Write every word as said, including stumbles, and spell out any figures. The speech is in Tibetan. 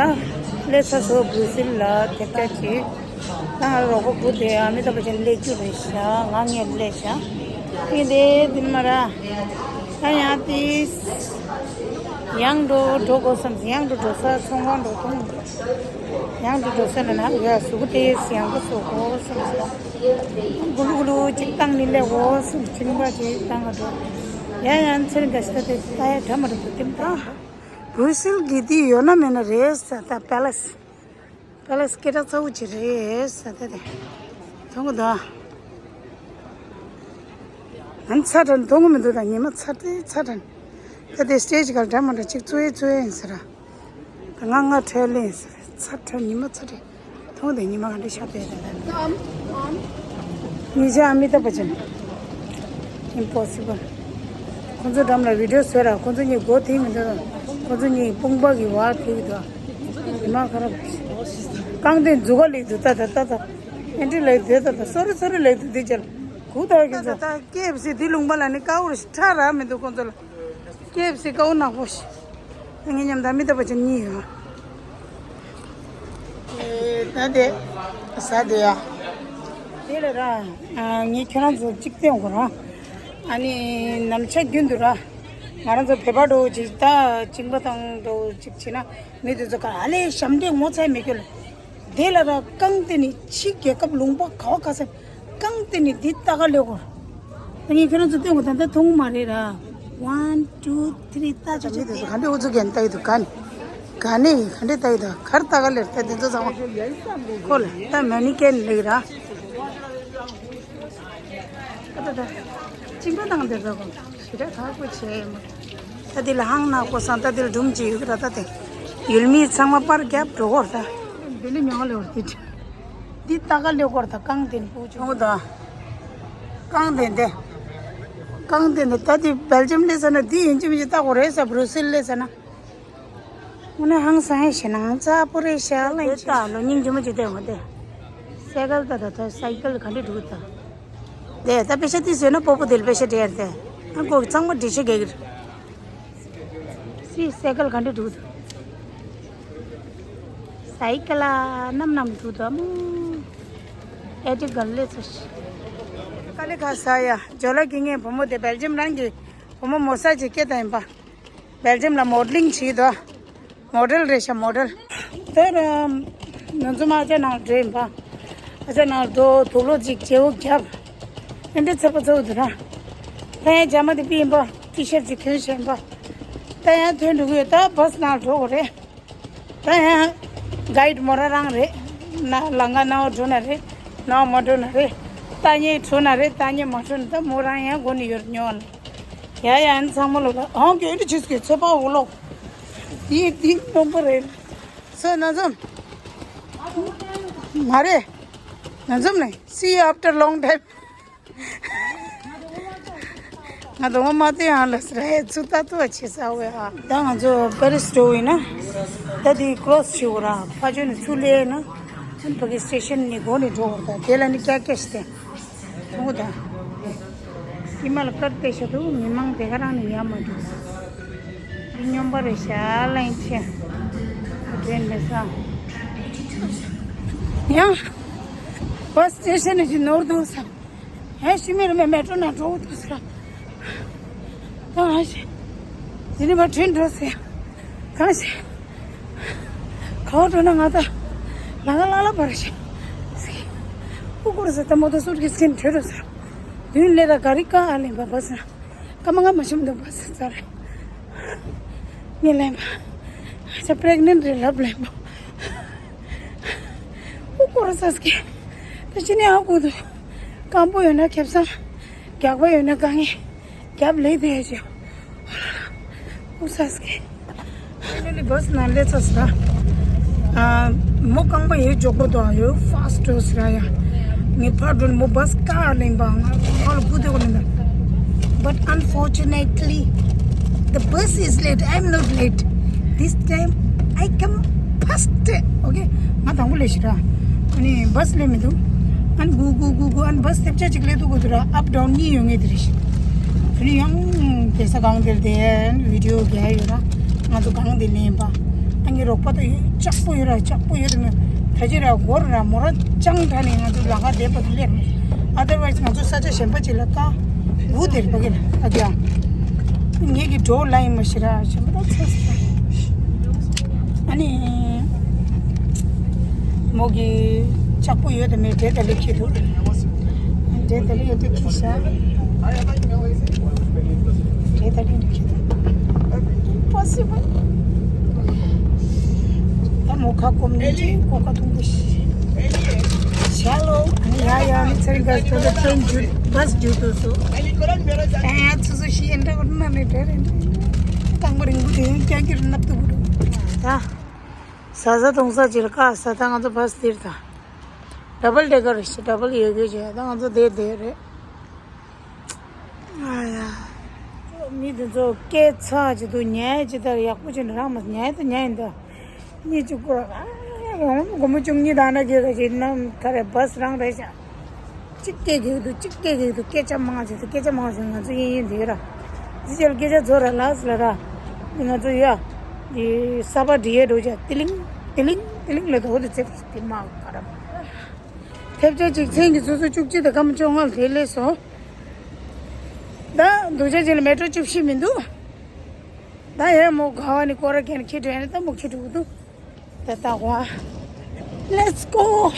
ད་སླེབས་ཚར་སོང་བྷུ་རུ་སིལ་ལ། དེབ་ཆ་གཅིག་ད་ང་རོགས་པ་དགུ་དེ་ཨ་མི་ཏཱབ་བཅན་སླེབས་རྒྱུ་རེད་ཤག་ང་ངེར་སླེབས་ཤག་ཨིན་དེ་དེ་ནི་མ་ར། ད་ཡང་དེ་ཡང་འགྲོ་འགྲོ་དགོས་བསམ། ཡང་འགྲོ་འགྲོ་ས་ཚོང་ཁང་འགྲོ་ཐུང་། ཡང་འགྲོ་འགྲོ་ས་ན་ན་ཡ་གཟུགས་དེ་ཡང་གོ་སོ་གོ་བསམ་སོ། གུ་ལུ་གུ་ལུ་གཅིག་བཏང་ནི་ལས་འོ་སོ་ཅིང་པ་གཅིག་བཏང་ག་འགྲོ། ཡ་ཡང་ཚེ་རིང་ག་ཤི་ད་དེ་ད་ཡ་དྲ་མ་འགྲོ་དུ་དེ་མ་བཏང་། བྷུ་རུ་སིལ་གྱི་དེ་ཡོད་ན་མེད་ན་རེད་ས། ད་པེ་ལེ་སི། པེ་ལེ་སི་སྐད་གྲགས་ཚ་བོ་ཅིག་རེད་ས། ད་དེ་མཐོང་གི་འདུག་ཨ་ནི་ཚ་དྲན་མཐོང་གི་མི་འདུག་ད་ཉི་མ་ཚ་དྲན་ཚ་དྲན། ད་དེ་སི་ཊེ་ཇི་ག་ལ་འདྲ་མ་འདྲ་ཅིག་བཙུགས་ཡས་བཙུགས་ཡས་ཡིན་ས་ར། ད་ང་ང་ཁྲལ་ལེན་ས་ར། ཚ་དྲན་ཉི་མ་ཚ་དྲན། མཐོང་དེ་ཉི་མ་ག་འདྲ་ཤར་བསྡད་ད་ད། ཉིན་ཞག་ཨ་མི་ཏཱབ་བཅན། ཨིམ་པོ་སི་བལ། ཁོང་ཚོ་འགྲམ་ལ་བི་ཌི་ཡོ་བཟོས་ར། ཁོང་ཚོ་གཉིས་སྒོ་ཐིག་མི་འདུག་ཁོང་ཚོ་གཉིས་དཔུང་པ་གི་བར་ཐིག་འདུག་ཉི་མ་ཁ་ར་བ་ཤི། རྐང་སྟེང་མཛུ་ག་ལེགས་འདུག་ད་ད་ད་ད། ཨེ་འདྲི་ལེགས་འདུག་ད་ད། སོ་རི་སོ་རི་ལེགས་འདུག་འདི་ཅལ་གུ་ད་གི་ད་ད་ད་ཀེ་ཨེཕ་སི་འདི་ལུང་པ་ལ་ནི་ཀ་འུར་ཁྲ་ར་མི་འདུག་ཁོང་ཚོ་ལ། ཀེ་ཨེཕ་སི་ཀ་འུར་ནག་པོ་ཤི། ངའི་མཉམ་དུ་མི་ལྟ་བ་ཅན་གཉིས་ཡོད། ཨེ་ད་དེ་ཟ་དེ་ཡ། དེ་ལ་ར། ངས་ཁྱོད་རང་ཚོ་གཅིག་སྟོན་དགོས་ར། ཨ་ནི་ནམ་ཆ་རྒྱུན་དུ་ར། ང་རང་ཚོ་བོད་པ་འགྲོ་ཅིག་ད་གཅིན་པ་དང་འགྲོ་ཅིག་བྱེད་ན་མི་དེ་ཚོ་ག་ལེ་ཞབས་འདྲེན་ངོ་ཚ་མེད་ཀྱོ་ལ། དེ་ལ་ར་རྐང་དེ་ནི་ཕྱི་རྒྱལ་ཁབ་ལུང་པ་ག་བ་ག་ས་རྐང་དེ་ནི་འདི་ལྟ་ག་ལེ་གོ། ད་ངས་ཁྱོད་རང་ཚོ་སྟོན་གོ་ད་ལྟ་མཐོང་མ་རེད་ར། One, two, three ལྟ་ཆོག་ཆོག་དེ་ག་འདྲ་འུ་ཚུགས་གན་ལྟ་ཡི་འདུག་ག་ནི་ག་ནི་ག་འདྲ་ལྟ་ཡི་འདུག་གར་ལྟ་ག་ལེ་ད་དེ་ཚོ་ཚང་མ་ཁོ་ལ་ད་མ་ནི་ཀན་ལེ་ར། ད་ད་ད་གཅིན་པ་དང་དེ་ཚོ་གོ། ཞེ་དྲག་ཁག་པོ་བྱས་ཡོད་མ། ད་འདི་ལ་ཧང་ན་ཁོ་སང་ད་འདི་ལ་སྒྲུང་ཅིག་ཡོད་ཀྱི་ར། ད་དེ་ཡུལ་མི་ཚང་མ་པར་རྒྱབ་འགྲོ་གོ་ར། ད་འདི་ལི་མྱོང་ལེ་བར་འདི་འདི་ལྟ་ག་ལེ་གོ་ར། ད་རྐང་དེ་ནི་སྤུ་ཆུང་ད་རྐང་དེ་འདི་རྐང་དེ་འདི་ད་འདི་སྦེལ་ཇམ་ལས་ཟ་ན་འདི་ཡིན་གཅིག་མིན་གཅིག་ལྟ་གོ་རེད་ས། བྷུ་རུ་སིལ་ལས་ཟ་ན། འོ་ན་ཧང་སང་ཞེ་ནང་ཚ་པོ་རེད་ཤག་ལན་ཆེ། ད་ལོ་སྙིང་རྗེ་མོ་ཅིག་བསྟན་འོ་དེ། སའི་ཀལ་ད་ད་ད་སའི་ཀལ་ག་འདྲ་འདུག་ད། དེ་ད་པེ་ཤ་དེ་བཟོས་ན་སྤོ་པོ་དེ་ལ་པེ་ཤ་སྤྲད་དེ། ཨ་ཁོ་གི་ཚང་མ་འདྲི་ཤེས་གེ་གི། སི་སའི་ཀལ་ག་འདྲ་འདུག་ད། སའི་ཀལ་ལ་ནམ་ནམ་འདུག་ད་མོ། ཨེ་ཏི་ག་ལེ་ཚོ་ཤི། ཀ་ལེ་ཁ་ས་ཡ་ཇོ་ལ་གི་ངའི་བུ་མོ་དེ་སྦེལ་ཇམ་རང་གི་བུ་མོ་མོ་ས་ཅིག་སྐད་བཏང་ཡིན་པ། སྦེལ་ཇམ་ལ་མོ་ཌེ་ལིང་བྱེད་དོ། མོ་ཌེལ་རེད་ཤག་མོ་ཌེལ། དེར་ང་ཚོ་མ་ཨ་ཅག་ནང་འགྲོ་ཡིན་པ། ཨ་ཅག་ནང་འགྲོ་དུག་ལོག་ཅིག་བརྗེ་བོ་བརྒྱབ། ཨེ་འདྲ་ཚ་པོ་ཚ་བོ་འདུག་ན། ད་ཡང་ཇ་མ་དེ་པི་ཡིན་པ། ཊི་ཤར་ཊི་ཅིག་གྱོན་བཞིན་པ། ད་ཡང་ཐོན་འགྲོ་གི་ཡོད། ད་བྷ་སི་ནང་འགྲོ་དགོས་རེད། ད་ཡང་གྷའིཌ་མོ་རང་རང་རེད། ན་ལམ་ཁ་ནང་འགྲོ་ན་རེད། ནང་མ་འགྲོ་ན་རེད། ལྟ་ཉན་འགྲོ་ན་རེད། ལྟ་ཉན་མ་འགྲོ་ན་ད་མོ་རང་ཡང་སྒོ་ནས་ཡོད་ཉོ་ལ། ཡ་ཡ་ཨ་ནི་ཚང་མ་ལོ་ལ་ཨང་གི་ཨེ་འདྲ་བྱེད་སྐད་ཚོད་དཔག་འོ་ལོག་དེ་དེ་རྣོན་པོ་རེད། སོ་ན་འཛོམས། མ་རེད། ན་འཛོམས་ནས་see you after long time. ང་དང་མ་དེ་ཡང་ལ་སི་ར་ཧེ་ཚུ་ལྟ་ཏུ་བ་ཆེ་ས་བས་ཨ། ད་ང་ཚོ་པེ་རི་སི་འགྲོ་ཡིན་ན། ད་དེ་ཀོ་རོ་སི་བྱེད་དགོས་ར། ཕ་ཆོས་ནས་ཚུར་སླེབས་ན། ཕ་གི་སི་ཊེ་ཤན་ནས་སྒོ་ནས་འགྲོ་དགོས་ར། ད་དེ་ལ་ནི་ཀྱག་ཀྱག་ཞིག་སྟེ། ཐུང་ད། ཨི་མ་ལ་ཀར་ཏེ་ཤ་དུ་མི་མང་དེ་ག་རང་ནི་ཡ་མ་འགྲོ། ཨི་སྨྱོན་པ་རེད་ཤག་ལན་ཆེ། དྲན་མེད་ས། ཡང་། བྷ་སི་སི་ཊེ་ཤན་ནས་ཅིག་ནོར་འདུག་ས། ཧེ་ཤི་མི་རུ་མེ་མེ་ཊོ་ན་འགྲོ་འདུག་ས། ད་ཧ་ཤི། དེ་ནི་མ་ཁྲིན་འགྲོ་ཟེར། གང་ཞིག་ཁ་བ་འགྲོ་ན་ང་ད་ལ་ང་ལ་ལ་བར་ཞིག་སྐུ་སྐོར་ཟེར་ད་མོ་ད་སུར་གི་སྐྱིན་བྲོས་འགྲོ་ས། དུས་ལས་ར་ག་རི་ཀ་ཨ་ལེན་པ་བ་ས། ཀ་མ་ང་མ་ཤམ་འདུག་བ་ས་ཚར། ངས་ལེན་པ། ཅ་པྲེག་ནེན་རེད་ལབ་ལེན་པ། སྐུ་སྐོར་ཟེར་སྐྱིན། ད་ཅི་ནས་ཨ་ཁུ་འདུག་སྐམ་པོ་ཡོད་ན་ཁེབས་སང་། རྒྱགས་པ་ཡོད་ན་དཀའ་ངལ། རྒྱབ་ལེགས་དེ་ཞེས། ཨུ་ས་སྐད། ཕའི་ནལ་ལི་བྷ་སི་ནང་སླེབས་ཚར་སོང་། ཨ། མོ་རྐང་པ་ཡོད་མགྱོགས་པོ་དང་ཡོད་ཕ་སི་ཊི་འགྲོ་ཟེར་ཡ། ངས་ཕར་འགྲོ་ནས་མོ་བྷ་སི་ཀར་ལེན་པ་ང་ང་ལ་སྒུག་བསྡད་དགོས་ལེན་པ། But unfortunately, the bus is late. I'm not late. This time, I come first. Okay? ང་དང་པོ་སླེབས་ཤག་ར། ཨ་ནི་བྷ་སི་སླེབས་མི་འདུག་ཨ་ནི་སྒུག་སྒུག་སྒུག་སྒུག་ཨ་ནི་བྷ་སི་ཐེབས་ཆ་གཅིག་སླེབས་འདུག་གོ་དུ་ར། ཨབ་ཌའུན་གཉིས་ཡོང་ངེས་དེ་རེད་ཤག་དེ་ནི་ཡང་དེ་ས་གང་དེར་དེ་བི་ཌི་ཡོ་རྒྱག་ཡོད་ར། ང་ཚོ་གང་དེ་ལེན་པ། ཨ་ནི་རོགས་པ་དང་ ལྕགས་པོ་ཡོད་ར་ལྕགས་པོ་ཡོད་དེ་མོ། ད་ཅི་ར་སྒོར་ར་མོ་ར་ཅང་དྲ་ནས་ང་ཚོ་ལ་ཁ་བསྡད་པ་དེ་ལེར་མེད། Otherwise ང་ཚོ་ས་ཆ་གཞན་པ་ཅིག་ལ་ཀ་འུ་དེར་པ་གི་ལ་ཨ་ཀྱ། ངེད་ཀྱི་འགྲོ་ལ་ཡིན་མ་ཤི་ར་གཞན་པ་ད་ཚོད་ས། ཨ་ནི། མོ་གི་ལྕགས་པོ་ཡོད་དེ་མེད་དེ་ད་ལེ་ཁྱེད་དུ། དེ་ད་ལེ་ཡོད་དེ་ཁྱེད་ཤ། དེ་ད་ལེ་ཡོད་དེ་ཁྱེད་དུ། Impossible. ད་མོ་ཁ་སྐོམ་ནས་ཀྱི་ཀོ་ཁ་འཐུང་གི་ཤི། ཤ་ལོ། ཨ་ནི་ཡ་ཡ་ནི་ཚེ་རིང་ག་ཚོད་ད་ཏྲེན་རྒྱུ་བས་རྒྱུ་དུ་སོ། ད་ཡ་ཚུ་སུ་ཤི་ཡན་འདྲ་བར་ན་ནི་དེ་རེད་འདྲ་ཡིན། རྐང་པ་རིང་པོ་དེ་ཡང་རྐྱང་གི་རུ་ནབ་ཏུ་བུ་རུ། ད། ཟ་ཟ་འཐུང་ས་ཅིག་ལ་ཀ་ས་ད་ང་ཚོ་བས་དེར་ད། ཌབ་བལ་ཌེ་ཀར་ཞིག་ཌབ་བལ་ཡོད་གི་ཅེ་ད་ང་ཚོ་དེ་དེ་རེད། ཨ་ཡ། མི་དེ་ཚོ་སྐད་ཚགས་ཅིག་འདུག་ཉལ་ཅིག་ལྟར་ཡག་པོ་ཅིག་རང་མ་ཉལ་དུ་ཉལ་ཡིན་ད། གཉིས་ཅིག་སྐོར་ཨ་ཡ་ཡང་སྒོར་མོ་བཅུ་གཉིས་དང་ན་གི་ག་ཅིག་ནམ་ཐ་རེ་བས་རང་རེད་ཤག་ཅིག་སྐད་གི་འདུག་ཅིག་སྐད་གི་འདུག་སྐད་ཆ་མང་ཅིག་འདུག་སྐད་ཆ་མང་ཞིག་ང་ཚོ་ཡིན་ཡིན་དེ་ར། ཅི་ཅལ་སྐད་ཆ་ཚོ་ར་ལགས་ལ་ར། འདི་ང་ཚོ་ཡ། འདི་ས་པ་འདི་ཡས་འགྲོ་ཅག་ཏི་ལིང་། ཏི་ལིང་། ཏི་ལིང་ལ་དོ་དེ་ཚེ་དེ་མ་ག་ར། ཐེབས་ཆ་གཅིག་མཚན་གྱི་སོ་སོ་བཅུ་གཅིག་དང་སྐར་མ་བཅོ་ལྔ་ལ་དེ་ལས་སོ། ད་འདུག་ཆ་ཅིག་ལ་མེ་ཊོ་བཅུ་བཞི་མི་འདུག་ད་ཡང་མོ་ག་བ་ནི་སྐོར་ར་གན་ཁྱི་དྲན་ནི་ད་མོ་ཁྱི་དྲུག་འདུག་ད་ད་གོ་ཨ། Let's go.